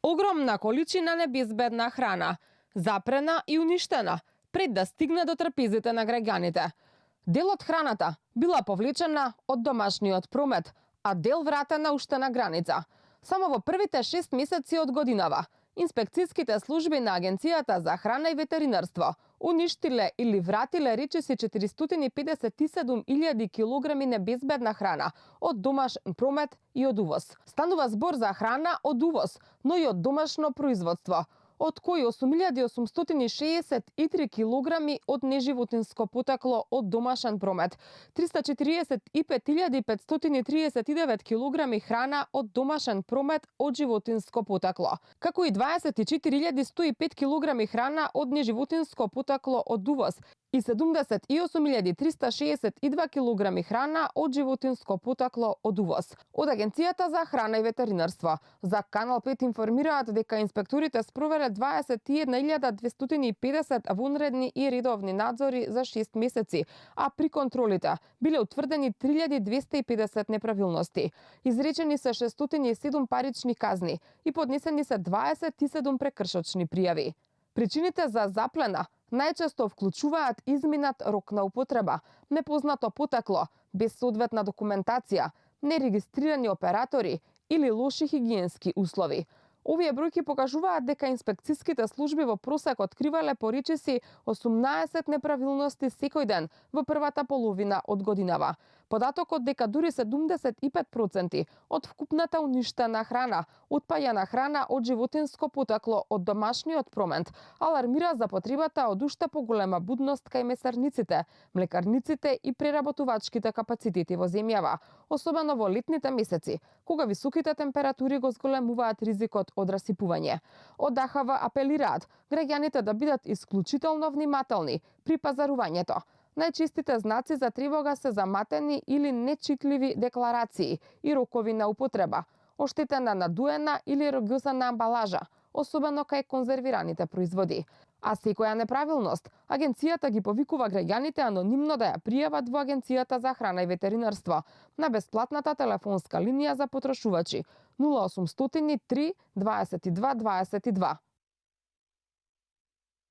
Огромна количина небезбедна храна, запрена и уништена, пред да стигне до трпезите на граѓаните. Дел од храната била повлечена од домашниот промет, а дел вратена уште на граница. Само во првите 6 месеци од годинава, инспекцијските служби на Агенцијата за храна и ветеринарство уништиле или вратиле речиси 457.000 килограми небезбедна храна од домашен промет и од увоз. Станува збор за храна од увоз, но и од домашно производство, од кои 8.863 килограми од неживотинско потекло од домашен промет, 345.539 килограми храна од домашен промет од животинско потекло, како и 24.105 килограми храна од неживотинско потекло од увоз и 78.362 килограми храна од животинско потекло од увоз. Од Агенцијата за храна и ветеринарство за Канал 5 информираат дека инспекторите спровеле 21.250 вонредни и редовни надзори за 6 месеци, а при контролите биле утврдени 3.250 неправилности. Изречени се 607 парични казни и поднесени се 27 прекршочни пријави. Причините за заплена најчесто вклучуваат изминат рок на употреба, непознато потекло, без соодветна документација, нерегистрирани оператори или лоши хигиенски услови. Овие бројки покажуваат дека инспекцијските служби во просек откривале по речиси 18 неправилности секој ден во првата половина од годинава. Податокот дека дури 75% од вкупната уништена храна, отпаѓана храна од животинско потекло од домашниот промет, алармира за потребата од уште поголема будност кај месарниците, млекарниците и преработувачките капацитети во земјава, особено во летните месеци, кога високите температури го зголемуваат ризикот од расипување. Од АХВ апелираат граѓаните да бидат исклучително внимателни при пазарувањето. Најчестите знаци за тревога се заматени или нечитливи декларации и рокови на употреба, оштетена надуена или рогозана амбалажа, особено кај конзервираните производи. А секоја неправилност, агенцијата ги повикува граѓаните анонимно да ја пријават во Агенцијата за храна и ветеринарство на бесплатната телефонска линија за потрошувачи 0800 3 22 22.